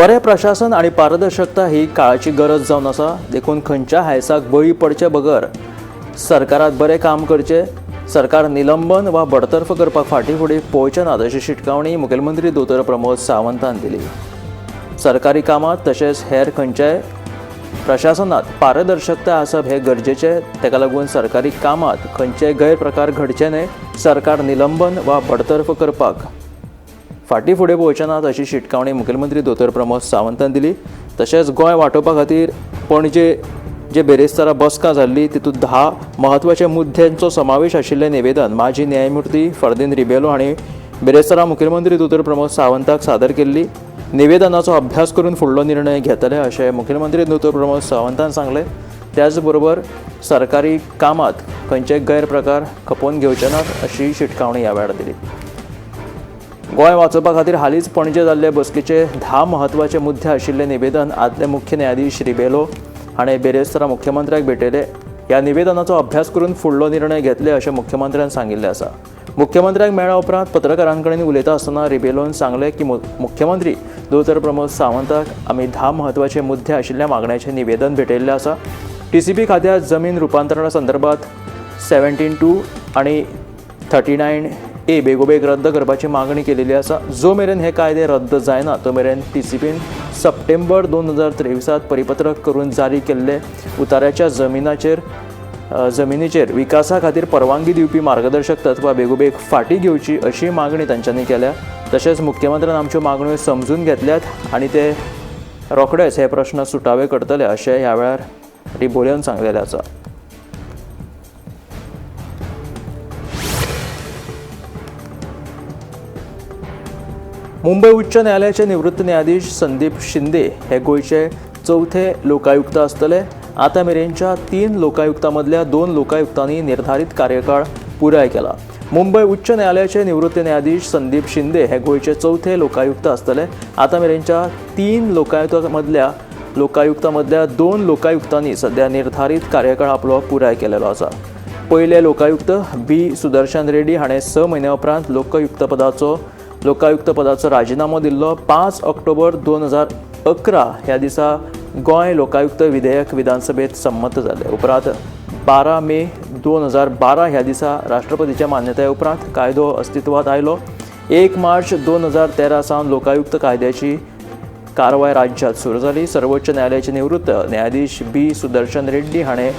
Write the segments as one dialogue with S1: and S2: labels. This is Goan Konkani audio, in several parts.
S1: बरें प्रशासन आनी पारदर्शकता ही काळाची गरज जावन आसा, देखून खंयच्या हायसाक बळी पडचे बगर सरकारात बरें काम करचें। सरकार निलंबन वा बडतर्फ करपाक फाटीं फुडें पळोवचें नात अशी शिटकावणी मुखेलमंत्री दोतोर प्रमोद सावंतान दिली। सरकारी कामांत तशेंच हेर खंयच्याय प्रशासनात पारदर्शकता आसप हे गरजेचें, ताका लागून सरकारी कामांत खंयचेय गैरप्रकार घडचे न्हय, सरकार निलंबन वा बडतर्फ करपाक फाटीं फुडें पळोवचे नात अशी शिटकावणी मुखेलमंत्री दोतोर प्रमोद सावंतान दिली। तशेंच गोंय वाटोवपा खातीर पणजे जे बेरेस्तारा बसका जाल्ली तितूंत 10 म्हत्वाच्या मुद्द्यांचो समावेश आशिल्लें निवेदन माजी न्यायमूर्ती फर्दीन रिबेलो हांणी बेरेस्तारा मुखेलमंत्री दोतोर प्रमोद सावंताक सादर केल्ली। निवेदनाचो अभ्यास करून फुडलो निर्णय घेतले अशें मुखेलमंत्री दोतोर प्रमोद सावंतान सांगलें। त्याच बरोबर सरकारी कामांत खंयचे गैरप्रकार खपोवन घेवचे नात अशी शिटकावणी ह्या वेळार दिली। गोंय वाचोवपा खातीर हालींच पणजे जाल्ले बसकेचे 10 म्हत्वाचे मुद्दे आशिल्लें निवेदन आदले मुख्य न्यायाधीश रिबेलो हाणें बेरेस्तारा मुख्यमंत्र्याक भेटयलें। ह्या निवेदनाचो अभ्यास करून फुडलो निर्णय घेतले अशें मुख्यमंत्र्यान सांगिल्लें आसा। मुख्यमंत्र्याक मेळ्ळ्या उपरांत पत्रकारां कडेन उलयता आसतना रिबेलोन सांगलें की मुख्यमंत्री दोतोर प्रमोद सावंताक आमी 10 म्हत्वाचे मुद्दे आशिल्ल्या मागण्याचें निवेदन भेटयल्लें आसा। टीसीपी खात्यांत जमीन रुपांतरणा संदर्भात 17(2) आनी 39A बेगोबेग रद्द करपाची मागणी केलेली आसा। जो मेरेन हे कायदे रद्द जायना तो मेरेन टीसीपीन सप्टेंबर 2023 परिपत्रक करून जारी केल्ले उतार्याच्या जमिनीचेर विकासा खातीर परवानगी दिवपी मार्गदर्शक तत्वां बेगोबेग फाटीं घेवची अशी मागणी तांच्यांनी केल्या। तशेंच मुख्यमंत्र्यान आमच्यो मागण्यो समजून घेतल्यात आनी ते रोखडेच हे प्रश्न सुटावे करतले अशें ह्या वेळार रिबोलेन सांगलेलें आसा। मुंबय उच्च न्यायालयाचे निवृत्त न्यायाधीश संदीप शिंदे हे गोंयचे चवथे लोकायुक्त आसतले। आतां मेरेनच्या 3 लोकायुक्तां मदल्या 2 लोकायुक्तांनी निर्धारित कार्यकाळ पुराय केला। मुंबय उच्च न्यायालयाचे निवृत्त न्यायाधीश संदीप शिंदे हे गोंयचे चवथे लोकायुक्त आसतले। आतां मेरेनच्या 3 लोकायुक्तां मदल्या 2 लोकायुक्तांनी सध्या निर्धारित कार्यकाळ आपलो पुराय केलेलो आसा। पयले लोकायुक्त बी सुदर्शन रेड्डी हाणें 6 म्हयन्या उपरांत लोकायुक्त पदाचो राजिनामो दिल्लो। 5 ऑक्टोबर 2011 ह्या दिसा गोंय लोकायुक्त विधेयक विधानसभेत संमत जालें। उपरांत 12 मे 2012 ह्या दिसा राष्ट्रपतीच्या मान्यताये उपरांत कायदो अस्तित्वात आयलो। 1 मार्च 2013 सावन लोकायुक्त कायद्याची कारवाय राज्यात सुरू जाली। सर्वोच्च न्यायालयाचे निवृत्त न्यायाधीश बी सुदर्शन रेड्डी हाणें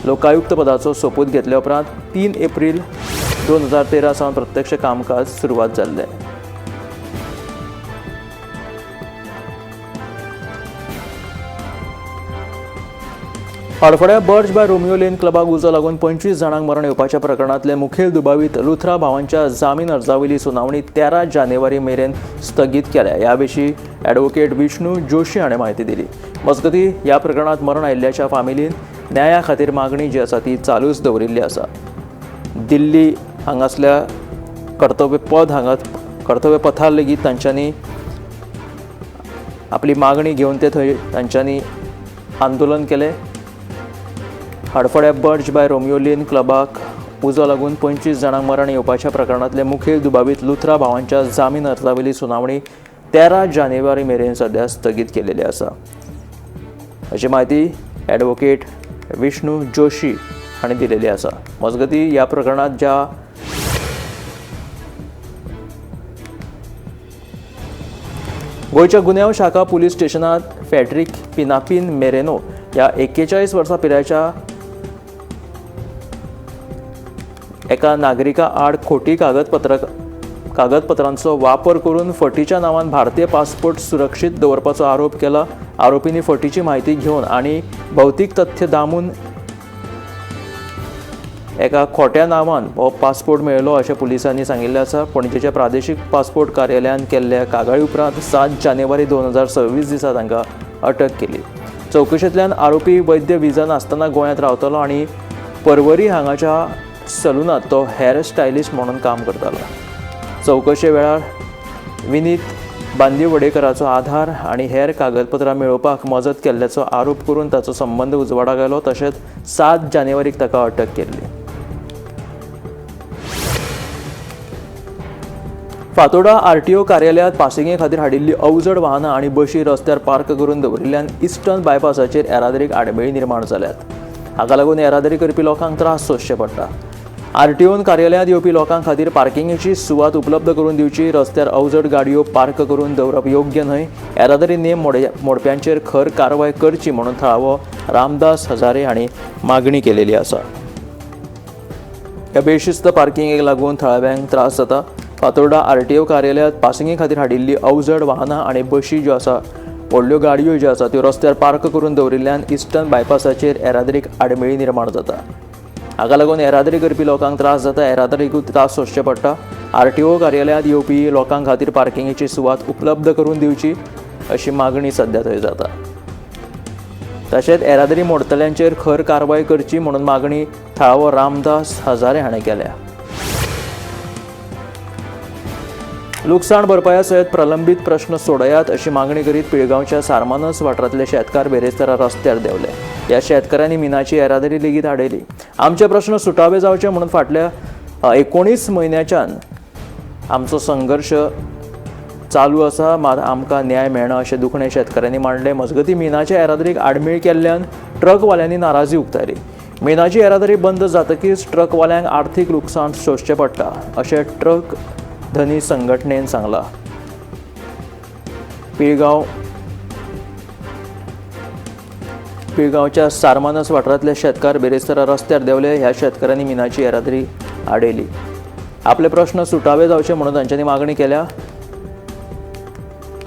S1: लोकायुक्त पदाचो सोपूत घेतल्या उपरांत 3 एप्रील 2013 सावन प्रत्यक्ष कामकाज सुरवात जाल्लें। हडफड्या बर्ज बाय रोमियो लेन क्लबाक उजो लागून 25 जाणांक मरण येवपाच्या प्रकरणांतले मुखेल दुबावीत लुथरा भावांच्या जामीन अर्जावयली सुनावणी 13 जानेवारी मेरेन स्थगीत केल्या। ह्या विशीं ॲडव्होकेट विष्णू जोशी हाणें म्हायती दिली। मजगतीं ह्या प्रकरणांत मरण आयिल्ल्याच्या फामिलीन न्याया खातीर मागणी जी आसा ती चालूच दवरिल्ली आसा। दिल्ली हांगासल्या कर्तव्य पथार लेगीत तांच्यांनी आपली मागणी घेवन ते थंय तांच्यांनी आंदोलन केलें। हडफड्या बर्ज बाय रोमियो लेन क्लबाक उजो लागून 25 जाणांक मरण येवपाच्या प्रकरणांतले मुखेल दुबावीत लुथरा भावांच्या जामीन अर्जावयली सुनावणी 13 जानेवारी मेरेन सध्या स्थगीत केलेली आसा अशी म्हायती ॲडव्होकेट विष्णू जोशी हांणी दिलेली आसा। मजगतीं ह्या प्रकरणांत ज्या गोंयच्या गुन्यांव शाखा पुलीस स्टेशनांत फॅड्रिक पिनापिन मेरेनो ह्या 41 वर्सां पिरायेच्या एका नागरिका आड खोटी कागदपत्रांचो वापर करून फटीच्या नांवान भारतीय पासपोर्ट सुरक्षीत दवरपाचो आरोप केला। आरोपींनी फटीची म्हायती घेवन आनी भौतीक तथ्य दामून एका खोट्या नांवान हो पासपोर्ट मेळयलो अशें पुलिसांनी सांगिल्लें आसा। पणजेच्या प्रादेशीक पासपोर्ट कार्यालयान केल्ल्या कागाळी उपरांत 7 जानेवारी 2026 दिसा तांकां अटक केली। चवकशेंतल्यान आरोपी वैद्य विजा नासतना गोंयांत रावतालो आनी परवरी हांगाच्या सलूनात तो हेअर स्टायलिस्ट म्हणून काम करतालो। चवकशे वेळार विनीत बांदिवडेकराचो आधार आनी हेर कागदपत्रां मेळोवपाक मजत केल्ल्याचो आरोप करून ताचो संबंद उजवाडाक आयलो। तशेंच 7 जानेवारीक ताका अटक केल्ली। फातोर्डा आरटीओ कार्यालयांत पासिंगे खातीर हाडिल्ली अवजड वाहनां आनी बशी रस्त्यार पार्क करून दवरिल्ल्यान इस्टर्न बायपासाचेर येरादारीक आडमेळी निर्माण जाल्यात. हाका लागून येरादारी करपी लोकांक त्रास सोंसचे पडटा. आरटीओन कार्यालयांत येवपी लोकां खातीर पार्किंगेची सुवात उपलब्ध करून दिवची. रस्त्यार अवजड गाडयो पार्क करून दवरप योग्य न्हय. येरादारी नेम मोडप्यांचेर खर कारवाय करची म्हणून थळावो रामदास हजारे हांणी मागणी केलेली आसा. ह्या बेशिस्त पार्किंगेक लागून थळाव्यांक त्रास जाता. फातोर्डा आरटीओ कार्यालयांत पासिंगे खातीर हाडिल्ली अवजड वाहनां आनी बशी ज्यो आसा, व्हडल्यो गाडयो ज्यो आसा त्यो रस्त्यार पार्क करून दवरिल्ल्यान इस्टर्न बायपासाचेर येरादारीक आडमेळी निर्माण जाता. हाका लागून येरादारी करपी लोकांक त्रास जाता. येरादारीकूय त्रास सोंसचे पडटा. आरटीओ कार्यालयांत येवपी लोकां खातीर पार्किंगेची सुवात उपलब्ध करून दिवची अशी मागणी सध्या थंय जाता. तशेंच येरादारी मोडतल्यांचेर खर कारवाय करची म्हणून मागणी थळावो रामदास हजारे हाणें केल्या. लुकसाण भरपाया सयत प्रलंबीत प्रश्न सोडयात अशी मागणी करीत पिळगांवच्या सारमानस वाठारांतले शेतकार बेरेस्तारा रस्त्यार देंवले. ह्या शेतकारांनी मिनाची येरादारी लेगीत आडयली. आमचे प्रश्न सुटावे जावचे म्हणून फाटल्या 19 म्हयन्याच्यान आमचो संघर्श चालू आसा, मात आमकां न्याय मेळना अशें दुखणें शेतकारांनी मांडलें. मजगतीं मिनाच्या येरादारीक आडमेळ केल्ल्यान ट्रकवाल्यांनी नाराजी उक्तायली. मिनाची येरादारी बंद जातकीच ट्रकवाल्यांक आर्थीक लुकसाण सोंसचें पडटा अशें ट्रक धनी संघटनेन सांगला. पिळगांवच्या सारमानस वाठारांतले शेतकार बेरेस्तारा रस्त्यार देंवले. ह्या शेतकारांनी मिनाची येरादारी आडयली. आपले प्रश्न सुटावे जावचे म्हणून तांच्यांनी मागणी केल्या.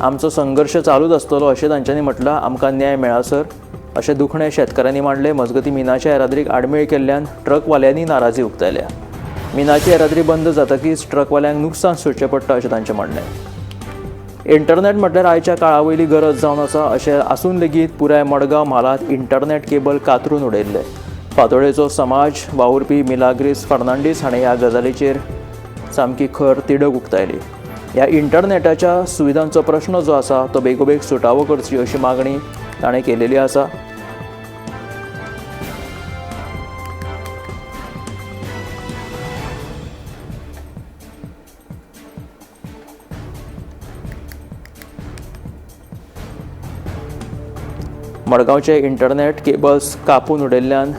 S1: आमचो संघर्श चालूच आसतलो अशें तांच्यांनी म्हटलां. आमकां न्याय मेळासर अशें दुखणें शेतकारांनी मांडलें. मजगतीं मिनाच्या येरादारीक आडमेळ केल्ल्यान ट्रकवाल्यांनी नाराजी उक्तायल्या. मिनाची येरादारी बंद जातकीच ट्रकवाल्यांक नुकसान सोंसचें पडटा अशें तांचें म्हणणें. इंटरनेट म्हटल्यार आयच्या काळा वयली गरज जावन आसा अशें आसून लेगीत पुराय मडगांव म्हालांत इंटरनेट केबल कातरून उडयल्ले. फातोडेचो समाज वावुरपी मिलाग्रीस फर्नांडीस हाणें ह्या गजालीचेर सामकी खर तिडक उक्तायली. ह्या इंटरनेटाच्या सुविधांचो प्रश्न जो आसा तो बेगोबेग सुटावो करची अशी मागणी ताणें केलेली आसा. मडगांवचे इंटरनेट केबल्स कापून उडयल्ल्यान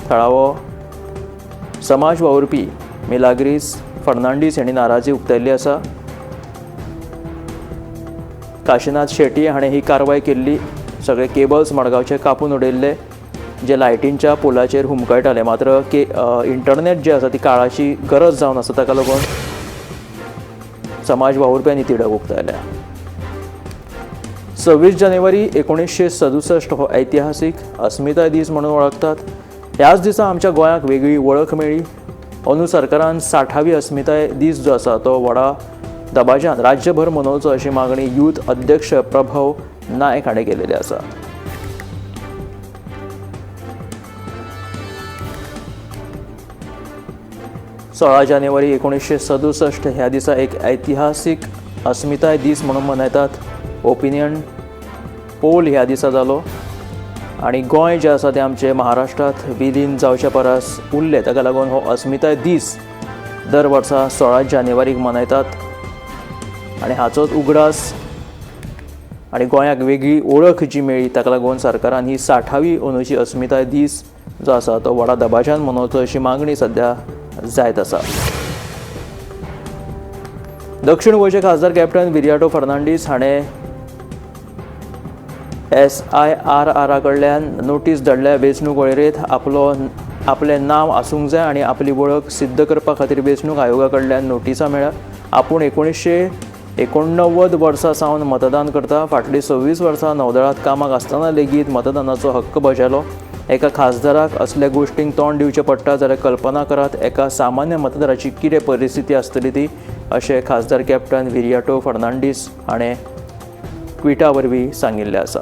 S1: थळावो समाज वावुरपी मिलाग्रीस फर्नांडीस हांणी नाराजी उक्तायल्ली आसा. काशीनाथ शेट्टी हाणें ही कारवाय केल्ली. सगळे केबल्स मडगांवचे कापून उडयल्ले जे लायटींच्या पोलाचेर हुमकळटाले. मात्र इंटरनेट जे आसा ती काळाची गरज जावन आसा, ताका लागून समाज वावुरप्यांनी तिडक उक्तायल्या. 26 जानेवारी 1967 हो ऐतिहासीक अस्मिताय दीस म्हणून वळखतात. ह्याच दिसा आमच्या गोंयाक वेगळी वळख मेळ्ळी. अंदू सरकारान 60वी अस्मिताय दीस जो आसा तो व्हडा दबाज्यान राज्यभर मनोवचो अशी मागणी यूथ अध्यक्ष प्रभव नायक हाणें केलेली आसा. 16 जानेवारी 1967 ह्या दिसा एक ऐतिहासीक अस्मिताय दीस म्हणून मनयतात. ओपिनियन पोल ह्या दिसा जालो आनी गोंय जें आसा तें आमचें महाराष्ट्रांत विलीन जावचे परस उरलें. ताका लागून हो अस्मिताय दीस दर वर्सा 16 जानेवारीक मनयतात आनी हाचोच उगडास आनी गोंयाक वेगळी वळख जी मेळ्ळी ताका लागून सरकारान ही 60वी अंदूची अस्मिताय दीस जो आसा तो व्हडा दबाज्यान मनोवचो अशी मागणी सध्या जायत आसा. दक्षिण गोंयचे खासदार कॅप्टन विरियाटो फर्नांडीस हाणें SIRR कडल्यान नोटीस धाडल्या. वेंचणूक वळेरेंत आपलें नांव आसूंक जाय आनी आपली वळख सिद्ध करपा खातीर वेंचणूक आयोगा कडल्यान नोटिसां मेळ्ळ्या. आपूण 1989 वर्सां सावन मतदान करता. फाटलीं 26 वर्सां नौदळांत कामाक आसतना लेगीत मतदानाचो हक्क बजायलो. एका खासदाराक असल्या गोश्टींक तोंड दिवचें पडटा जाल्यार कल्पना करात एका सामान्य मतदाराची कितें परिस्थिती आसतली ती, अशें खासदार कॅप्टन विरियाटो फर्नांडीस हाणें ट्विटा वरवीं सांगिल्लें आसा.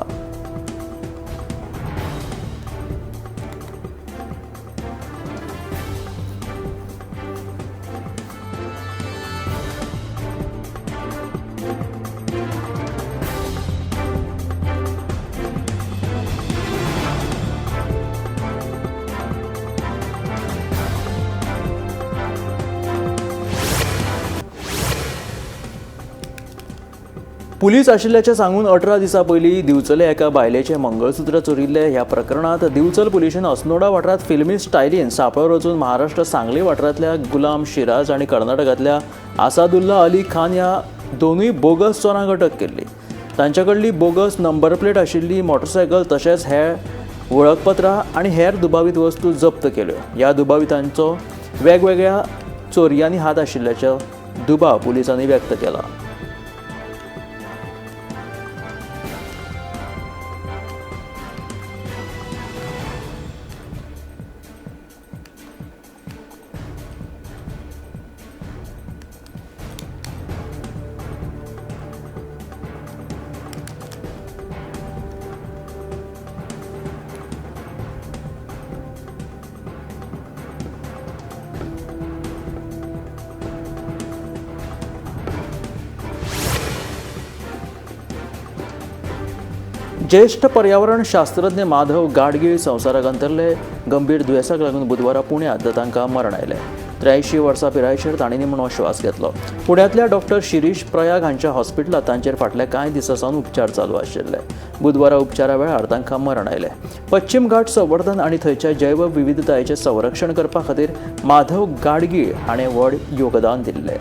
S1: पुलीस आशिल्ल्याचें सांगून 18 दिसां पयलीं दिवचले एका बायलेचें मंगळसूत्र चोरिल्लें. ह्या प्रकरणांत दिवचल पुलिशेन अस्नोडा वाठारांत फिल्मी स्टायलीन सांपळो रचून महाराष्ट्र सांगली वाठारांतल्या गुलाम शिराज आनी कर्नाटकांतल्या आसादुल्ला अली खान ह्या दोनूय बोगस चोरांक अटक केल्ली. तांचे कडली बोगस नंबर प्लेट आशिल्ली मोटरसायकल तशेंच हे वळखपत्रां आनी हेर दुबावीत वस्तू जप्त केल्यो. ह्या दुबावितांचो वेगवेगळ्या चोरयांनी हात आशिल्ल्याचो दुबाव पुलिसांनी व्यक्त केला. ज्येष्ठ पर्यावरण शास्त्रज्ञ माधव गाडगीळ संवसाराक अंतरले. गंभीर दुयेंसाक लागून बुधवारा पुण्यांत तांकां मरण आयलें. 83 वर्सां पिरायेचेर तांणी निमणो श्वास घेतलो. पुण्यांतल्या डॉक्टर शिरीष प्रयाग हांच्या हॉस्पिटलांत तांचेर फाटल्या कांय दिसां सावन उपचार चालू आशिल्ले. बुधवारा उपचारा वेळार तांकां मरण आयलें. पश्चिम घाट संवर्धन आनी थंयच्या जैवविविधतायेचें संरक्षण करपा खातीर माधव गाडगीळ हाणें व्हड योगदान दिल्लें.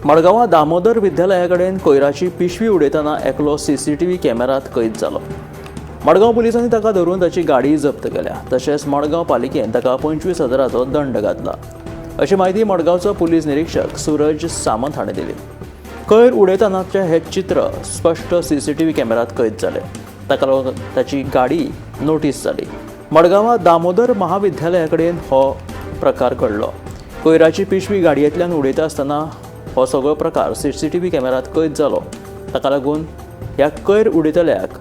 S1: मडगांवां दामोदर विद्यालया कडेन कोयराची पिशवी उडयतना एकलो सीसीटीव्ही कॅमेरात कैद जालो. मडगांव पुलिसांनी ताका धरून ताची गाडी जप्त केल्या. तशेंच मडगांव पालिकेन ताका 25,000चो दंड घातला, अशी म्हायती मडगांवचो पुलीस निरीक्षक सूरज सामंत हाणें दिली. कोयर उडयतनाचें हें चित्र स्पश्ट सीसीटीव्ही कॅमेरात कैद जालें. ताका लागून ताची गाडी नोटीस जाली. मडगांवां दामोदर महाविद्यालया कडेन हो प्रकार घडलो. कोयराची पिशवी गाडयेंतल्यान उडयता आसतना हो सगळो प्रकार सीसीटीव्ही कॅमेरात कैद जालो. ताका लागून ह्या कोयर उडयतल्याक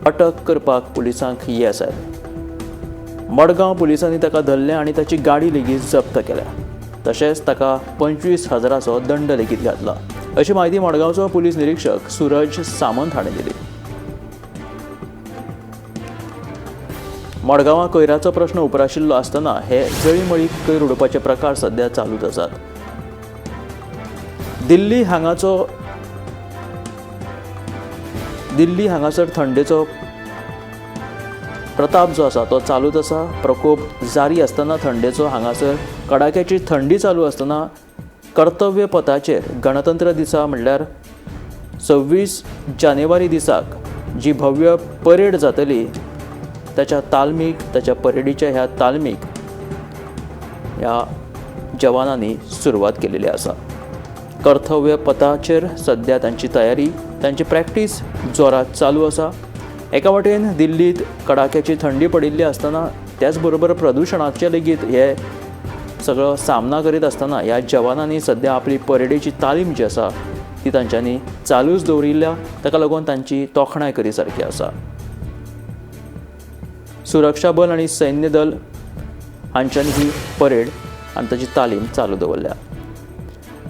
S1: अटक करपाक पुलिसांक येस आयलें. मडगांव पुलिसांनी ताका धरलें आनी ताची गाडी लेगीत जप्त केल्या. तशेंच ताका 25,000चो दंड लेगीत घातला, अशी म्हायती मडगांवचो पुलीस निरीक्षक सूरज सामंत हाणें दिली. मडगांवां कोयराचो प्रश्न उप्राशिल्लो आसतना हे जळीमळी कोयर उडोवपाचे प्रकार सध्या चालूच आसात. दिल्ली हांगासर थंडेचो प्रताप जो आसा तो चालूच आसा. प्रकोप जारी आसतना थंडेचो हांगासर कडाक्याची थंडी चालू आसतना कर्तव्य पथाचेर गणतंत्र दिसा म्हणल्यार 26 जानेवारी दिसाक जी भव्य परेड जातली ताच्या तालमीक, ताच्या परेडीच्या ह्या तालमीक ह्या जवानांनी सुरवात केलेली आसा. कर्तव्य पथाचेर सध्या तांची तयारी, तांची प्रॅक्टीस जोरात चालू आसा. एका वाटेन दिल्लीत कडाक्याची थंडी पडिल्ली आसतना त्याच बरोबर प्रदुशणाचे लेगीत हे सगळो सामना करीत आसतना ह्या जवानांनी सध्या आपली परेडीची तालीम जी आसा ती तांच्यांनी चालूच दवरिल्ल्या. ताका लागून तांची तोखणाय करी सारकी आसा. सुरक्षा बल आनी सैन्य दल हांच्यांनी ही परेड आनी ताची तालीम चालू दवरल्या.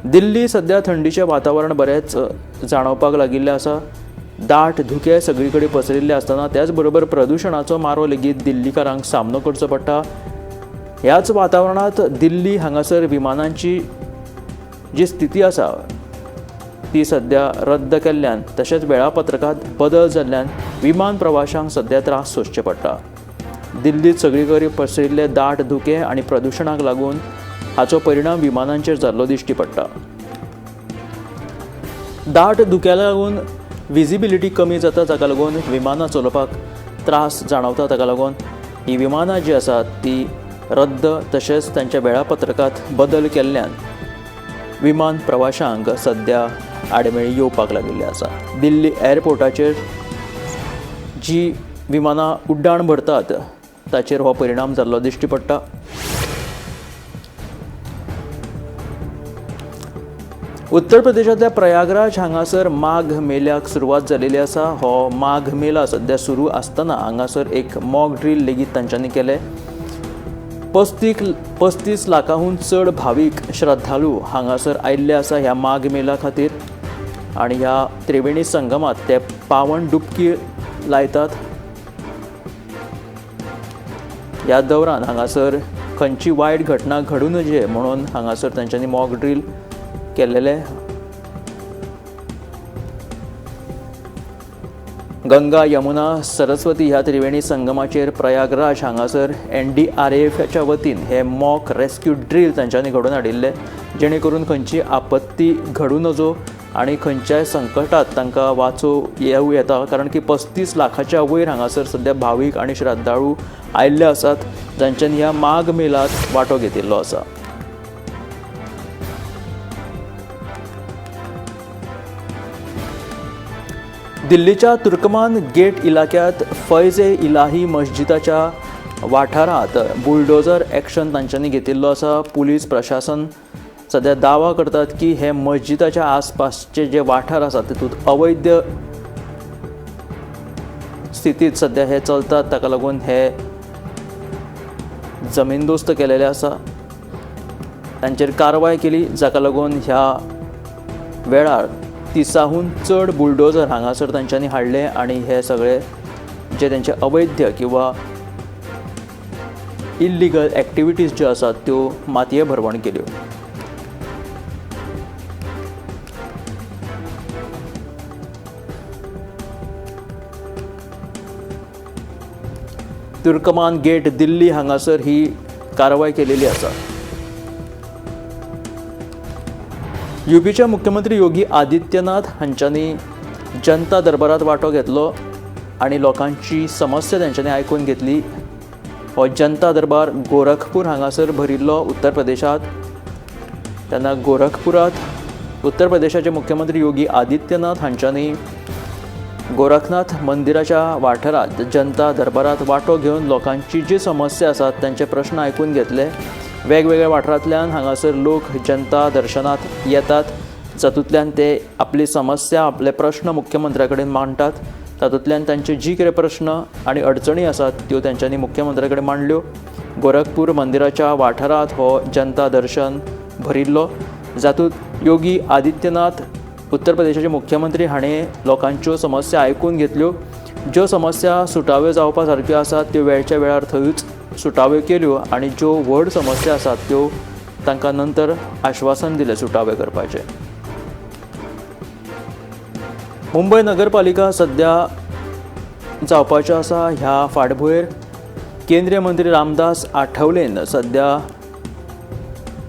S1: दिल्ली सध्या थंडीचें वातावरण बरेंच जाणवपाक लागिल्लें आसा. दाट धुके सगळी कडेन पसरिल्ले आसतना त्याच बरोबर प्रदुशणाचो मारो लेगीत दिल्लीकारांक सामनो करचो पडटा. ह्याच वातावरणांत दिल्ली हांगासर विमानांची जी स्थिती आसा ती सध्या रद्द केल्ल्यान तशेंच वेळापत्रकांत बदल जाल्ल्यान विमान प्रवाशांक सध्या त्रास सोंसचे पडटा. दिल्लीत सगळी कडेन पसरिल्ले दाट धुके आनी प्रदुशणाक लागून हाचो परिणाम विमानांचेर जाल्लो दिश्टी पडटा. दाट धुक्या लागून विजिबिलिटी कमी जाता, ताका लागून विमानां चलोवपाक त्रास जाणवता. ताका लागून ही विमानां जी आसात ती रद्द तशेंच तांच्या वेळापत्रकांत बदल केल्ल्यान विमान प्रवाशांक सध्या आडमेळी येवपाक लागिल्ली आसा. दिल्ली एअरपोर्टाचेर जी विमानां उड्डाण भरतात ताचेर हो परिणाम जाल्लो दिश्टी पडटा. उत्तर प्रदेशांतल्या प्रयागराज हांगासर माघ मेल्याक सुरवात जालेली आसा. हो माघ मेला सध्या सुरू आसतना हांगासर एक मॉक ड्रील लेगीत तांच्यांनी केलें. 35 लाखांहून चड भावीक श्रद्धालू हांगासर आयिल्ले आसा ह्या माघ मेला खातीर आनी ह्या त्रिवेणी संगमात ते पावन डुबकी लायतात. ह्या दौरान हांगासर खंयची वायट घटना घडूं नजे म्हणून हांगासर तांच्यांनी मॉक ड्रील केल्लेले. गंगा, यमुना, सरस्वती ह्या त्रिवेणी संगमाचेर प्रयागराज हांगासर NDRFच्या वतीन हे मॉक रेस्क्यू ड्रील तांच्यांनी घडोवन हाडिल्ले, जेणे करून खंयची आपत्ती घडूं नजो आनी खंयच्याय संकटात तांकां वाचोव येवं येता. कारण की 35 लाखाच्या वयर हांगासर सद्या भावीक आनी श्रद्धाळू आयिल्ले आसात जांच्यांनी ह्या माघ मेलात वांटो घेतिल्लो आसा. दिल्लीच्या तुर्कमान गेट इलाक्यात फैज ए इलाही मस्जिदाच्या वाठारांत बुलडोजर एक्शन तांच्यांनी घेतिल्लो आसा. पुलीस प्रशासन सध्या दावा करतात की हे मस्जिदाच्या आसपासचे जे वाठार आसात तातूंत अवैध स्थितीत सध्या हे चलतात, ताका लागून हे जमीनदोस्त केलेले आसा. तांचेर कारवाय केली, जाका लागून ह्या वेळार 30हून चड बुलडोजर हांगासर तांच्यांनी हाडले आनी हे सगळे जे तांचे अवैध किंवा इल्लिगल एक्टिविटीज ज्यो आसात त्यो मातये भरवण केल्यो. तुर्कमान गेट दिल्ली हांगासर ही कारवाय केलेली आसा. युपीचे मुख्यमंत्री योगी आदित्यनाथ हांच्यांनी जनता दरबारात वांटो घेतलो आनी लोकांची समस्या तांच्यांनी आयकून घेतली. हो जनता दरबार गोरखपूर हांगासर भरिल्लो उत्तर प्रदेशांत. तेन्ना गोरखपुरांत उत्तर प्रदेशाचे मुख्यमंत्री योगी आदित्यनाथ हांच्यांनी गोरखनाथ मंदिराच्या वाठारांत जनता दरबारात वांटो घेवन लोकांची जी समस्या आसात तांचे प्रश्न आयकून घेतले. वेगवेगळ्या वाठारांतल्यान हांगासर लोक जनता दर्शनात येतात, जातूंतल्यान ते आपली समस्या, आपले प्रश्न मुख्यमंत्र्या कडेन मांडटात. तातूंतल्यान तांचे जी कितें प्रश्न आनी अडचणी आसात त्यो तांच्यांनी मुख्यमंत्र्या कडेन मांडल्यो. गोरखपूर मंदिराच्या वाठारांत हो जनता दर्शन भरिल्लो, जातूंत योगी आदित्यनाथ उत्तर प्रदेशाचे मुख्यमंत्री हाणें लोकांच्यो समस्या आयकून घेतल्यो. ज्यो समस्या सुटाव्यो जावपा सारक्यो आसात त्यो वेळच्या वेळार थंयूच सुटाव्यो केल्यो आनी ज्यो व्हड समस्या आसात त्यो तांकां नंतर आश्वासन दिलें सुटाव्यो करपाचें. मुंबय नगरपालिका सद्या जावपाच्यो आसा. ह्या फाटभुंयेर केंद्रीय मंत्री रामदास आठवलेन सद्या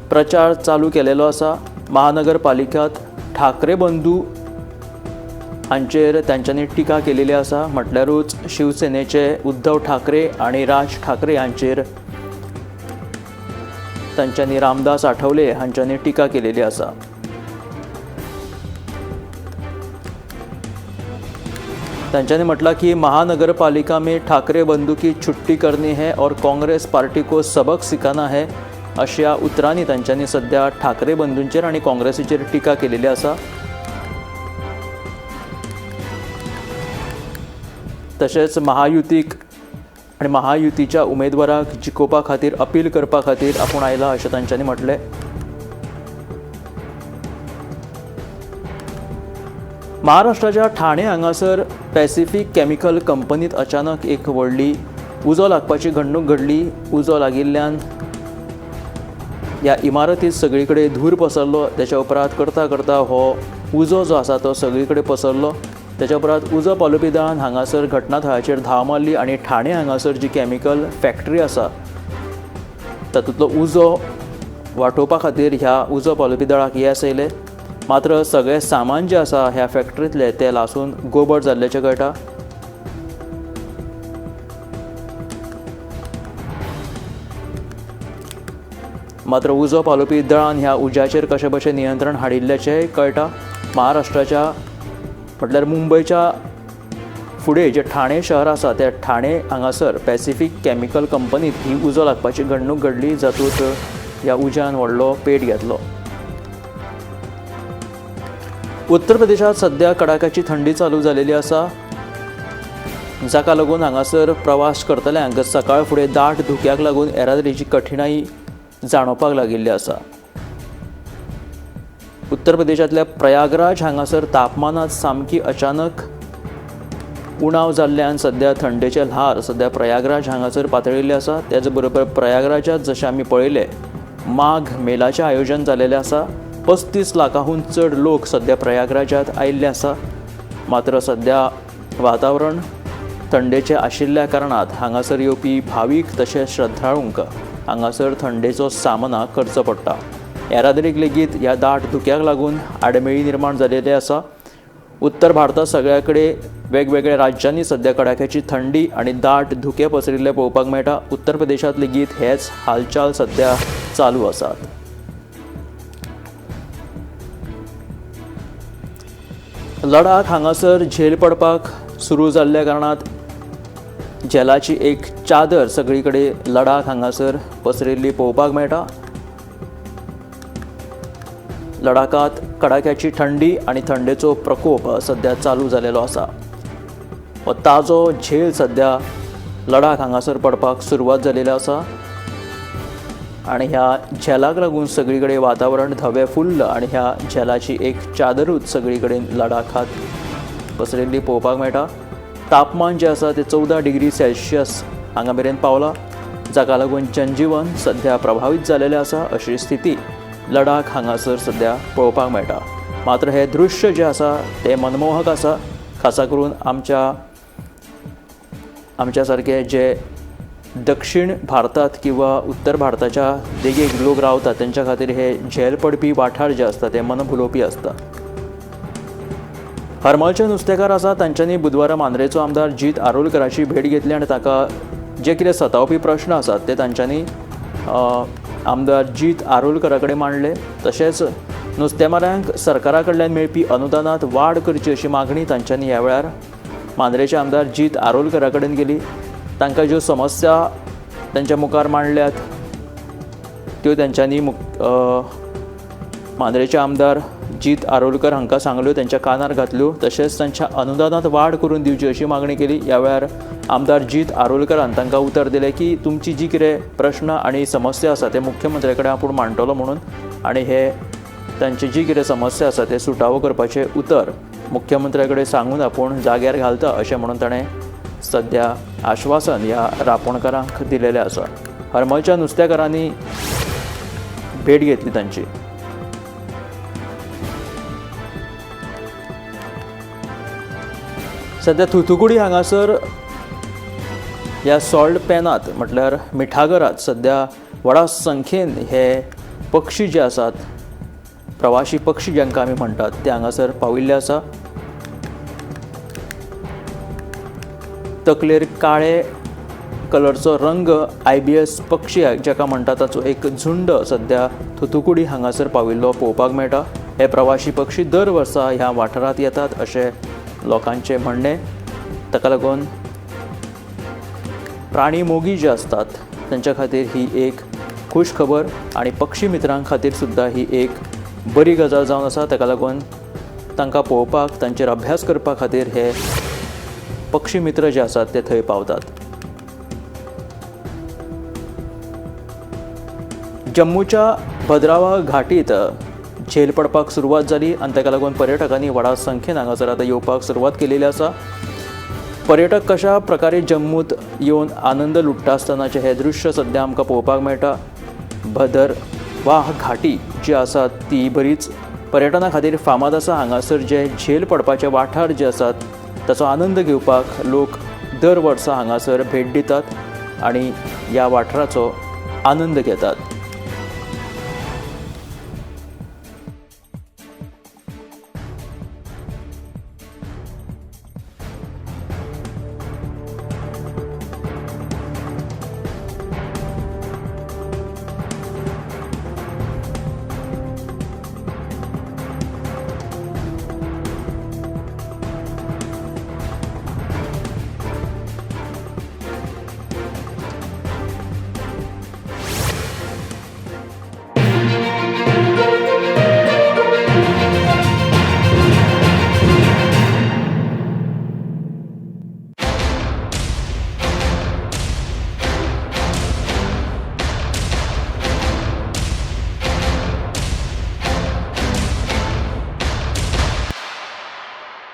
S1: प्रचार चालू केलेलो आसा. महानगरपालिकात ठाकरे बंधू हांचेर तांच्यांनी टिका केलेली आसा. म्हटल्यारूच शिवसेनेचे उद्धव ठाकरे आनी राज ठाकरे हांचेर तांच्यांनी रामदास आठवले हांच्यांनी टिका केलेली आसा. तांच्यांनी म्हटलां की महानगरपालिका में ठाकरे बंधू की छुट्टी करनी है और काँग्रेस पार्टी को सबक सिखाना है, अशा उतरांनी तांच्यांनी सद्या ठाकरे बंधूंचेर आनी काँग्रेसीचेर टिका केलेली आसा. तशेंच महायुतीक आनी महायुतीच्या उमेदवाराक जिखोवपा खातीर अपील करपा खातीर आपूण आयला अशें तांच्यांनी म्हटलें. महाराष्ट्राच्या ठाणे हांगासर पॅसिफीक केमिकल कंपनीत अचानक एक व्हडली उजो लागपाची घडणूक घडली. उजो लागिल्ल्यान ह्या इमारतीत सगळी कडेन धूर पसरलो. तेच्या उपरांत करता करता हो उजो जो आसा तो सगळी कडेन पसरलो. तेच्या उपरांत उजो पालोवपी दळान हांगासर घटना थळाचेर धांव मारली आनी ठाणे हांगासर जी केमिकल फॅक्टरी आसा तातूंतलो उजो वाटोवपा खातीर ह्या उजो पालोवपी दळाक येस येयलें. मात्र सगळें सामान जें आसा ह्या फॅक्टरींतलें तें लासून गोबर जाल्ल्याचें कळटा. मात्र उजो पालोवपी दळान ह्या उज्याचेर कशें भशेन नियंत्रण हाडिल्ल्याचेंय कळटा. महाराष्ट्राच्या म्हटल्यार मुंबयच्या फुडें जें ठाणे शहर आसा त्या ठाणे हांगासर पॅसिफीक केमिकल कंपनीत ही उजो लागपाची घडणूक घडली, जातूंत ह्या उज्यान व्हडलो पेट घेतलो. उत्तर प्रदेशात सध्या कडाक्याची थंडी चालू जालेली आसा, जाका लागून हांगासर प्रवास करतल्यांक सकाळ फुडें दाट धुक्याक लागून येरादारीची कठिणाई जाणवपाक लागिल्ली आसा। उत्तर प्रदेशांतल्या प्रयागराज हांगासर तापमानात सामकी अचानक उणाव जाल्ल्यान सध्या थंडेचे ल्हार सध्या प्रयागराज हांगासर पातळिल्ले आसा। त्याच बरोबर प्रयागराजात जशें आमी पळयलें माघ मेलाचें आयोजन जालेलें आसा। 35 लाखाहून चड लोक सध्या प्रयागराजात आयिल्ले आसा। मात्र सध्या वातावरण थंडेचें आशिल्ल्या कारणात हांगासर येवपी भावीक तशेंच श्रद्धाळूंक हांगासर थंडेचो सामना करचो पडटा। येरादारीक लेगीत ह्या दाट धुक्याक लागून आडमेळी निर्माण जालेली आसा। उत्तर भारतात सगळ्या कडेन वेगवेगळ्या राज्यांनी सध्या कडाक्याची थंडी आनी दाट धुके पसरिल्ले पळोवपाक मेळटा। उत्तर प्रदेशांत लेगीत हेच हालचाल सध्या चालू आसात। लडाख हांगासर झेल पडपाक सुरू जाल्ल्या कारणात झेलाची एक चादर सगळी कडेन लडाख हांगासर पसरिल्ली पळोवपाक मेळटा। लडाखात कडाक्याची थंडी आनी थंडेचो प्रकोप सध्या चालू जालेलो आसा। हो ताजो झेल सध्या लडाख हांगासर पडपाक सुरवात जालेली आसा आनी ह्या झेलाक लागून सगळी कडेन वातावरण धवें फुल्ल आनी ह्या झेलाची एक चादरूच सगळी कडेन लडाखात पसरिल्ली पळोवपाक मेळटा। तापमान जें आसा तें 14 डिग्री सेल्सियस हांगा मेरेन पावलां, जाका लागून जनजीवन सध्या प्रभावीत जालेलें आसा अशी स्थिती लडाख हांगासर सध्या पळोवपाक मेळटा। मात्र हें दृश्य जें आसा तें मनमोहक आसा, खासा करून आमच्या सारके जे दक्षिण भारतात किंवा उत्तर भारताच्या देगेक लोक रावतात त्यांच्या खातीर हे झेल पडपी वाठार जे आसता ते मनभुलोवपी आसता। हरमलचे नुस्तेकार आसा तांच्यांनी बुधवारा मांद्रेचो आमदार जीत आरोलकराची भेट घेतली आनी ताका जे कितें सतावपी प्रश्न आसात ते तांच्यांनी आमदार जीत आरोलकरा कडेन मांडले। तशेंच नुस्तेमाऱ्यांक सरकारा कडल्यान मेळपी अनुदानांत वाड करची अशी मागणी तांच्यांनी ह्या वेळार मांद्रेचे आमदार जीत आरोलकरा कडेन केली। तांकां ज्यो समस्या तांच्या मुखार मांडल्यात त्यो तांच्यांनी मांद्रेचे आमदार जीत आरोलकर हांकां सांगल्यो, तांच्या कानार घातल्यो। तशेंच तांच्या अनुदानांत वाड करून दिवची अशी मागणी केली। ह्या वेळार आमदार जीत आरोलकरान तांकां उतर दिलें की तुमची जी कितें प्रश्न आनी समस्या आसा ते मुख्यमंत्र्या कडेन आपूण मांडटलो म्हणून आनी हे तांची जी कितें समस्या आसा ते सुटावो करपाचें उतर मुख्यमंत्र्या कडेन सांगून आपूण जाग्यार घालता अशें म्हणून ताणें सध्या आश्वासन ह्या रापोणकारांक दिलेलें आसा। हरमलच्या नुस्तेकारांनी भेट घेतली तांची। सध्या थुथुकुडी हांगासर ह्या सॉल्ट पॅनात म्हटल्यार मिठागरात सध्या व्हडा संख्येन हे पक्षी जे आसात, प्रवाशी पक्षी जांकां आमी म्हणटात ते हांगासर पाविल्ले आसा। तकलेर काळे कलरचो रंग IBS पक्षी जाका म्हणटात ताचो एक झुंड सध्या थुथुकुडी हांगासर पाविल्लो पळोवपाक मेळटा। हे प्रवाशी पक्षी दर वर्सा ह्या वाठारांत येतात अशें लोकांचें म्हणणें। ताका लागून प्राणी मोगी जे आसतात तांच्या खातीर ही एक खूश खबर आनी पक्षी मित्रां खातीर सुद्दां ही एक बरी गजाल जावन आसा। ताका लागून तांकां पळोवपाक, तांचेर अभ्यास करपा खातीर हे पक्षी मित्र जे आसात ते थंय पावतात। जम्मूच्या भद्रावा घाटीत झेल पडपाक सुरवात जाली आनी ताका लागून पर्यटकांनी व्हडा संख्येन हांगासर आतां येवपाक सुरवात केलेली आसा। पर्यटक कशा प्रकारे जम्मूत येवन आनंद लुट्टा आसतनाचें हें दृश्य सध्या आमकां पळोवपाक मेळटा। भदरवाह घाटी जी आसा ती बरीच पर्यटना खातीर फामाद आसा। हांगासर जे झेल पडपाचे वाठार जे आसात ताचो आनंद घेवपाक लोक दर वर्सा हांगासर भेट दितात आनी ह्या वाठाराचो आनंद घेतात।